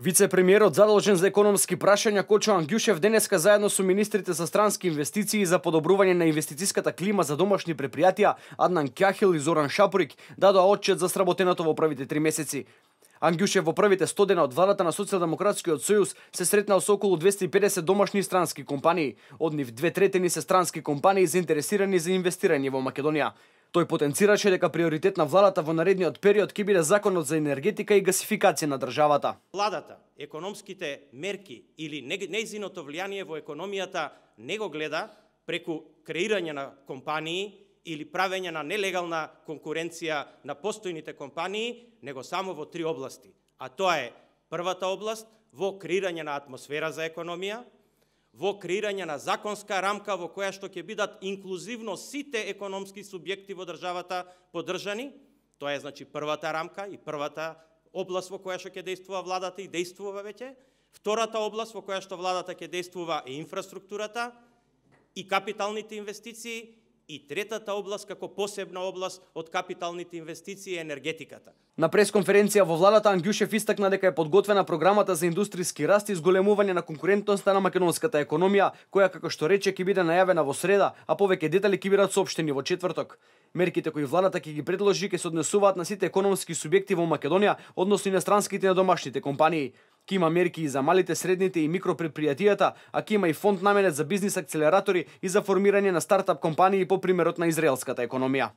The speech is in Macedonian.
Вице-премиерот задолжен за економски прашања Кочо Ангјушев денеска заедно со министрите за странски инвестиции за подобрување на инвестициската клима за домашни предпријатија Аднан Кјахил и Зоран Шапурик дадоа отчет за сработеното во првите 3 месеци. Ангјушев во првите 100 дена од владата на Социјалдемократскиот сојуз се сретнал со околу 250 домашни и странски компании, од нив 2/3 се странски компании заинтересирани за инвестирање во Македонија. Тој потенцираше дека приоритет на владата во наредниот период ќе биде законот за енергетика и гасификација на државата. Владата, економските мерки или нејзиното влијание во економијата не го гледа преку креирање на компании или правење на нелегална конкуренција на постојните компании, него само во 3 области. А тоа е првата област во креирање на атмосфера за економија, во креирање на законска рамка во која што ќе бидат инклузивно сите економски субјекти во државата поддржани. Тоа е значи првата рамка и првата област во која што ќе действува владата и действува веќе. Втората област во која што владата ќе действува е инфраструктурата и капиталните инвестиции. И третата област, како посебна област од капиталните инвестиции, е енергетиката. На пресконференција во владата Ангјушев истакна дека е подготвена програмата за индустријски раст и зголемување на конкурентноста на македонската економија, која, како што рече, ќе биде најавена во среда, а повеќе детали ќе бидат соопштени во четврток. Мерките кои владата ќе ги предложи ќе се однесуваат на сите економски субјекти во Македонија, односно и на странските и на домашните компании. Ќе има мерки и за малите, средните и микропредпријатијата, а ќе има и фонд наменет за бизнис акцелератори и за формирање на стартап компании по примерот на израелската економија.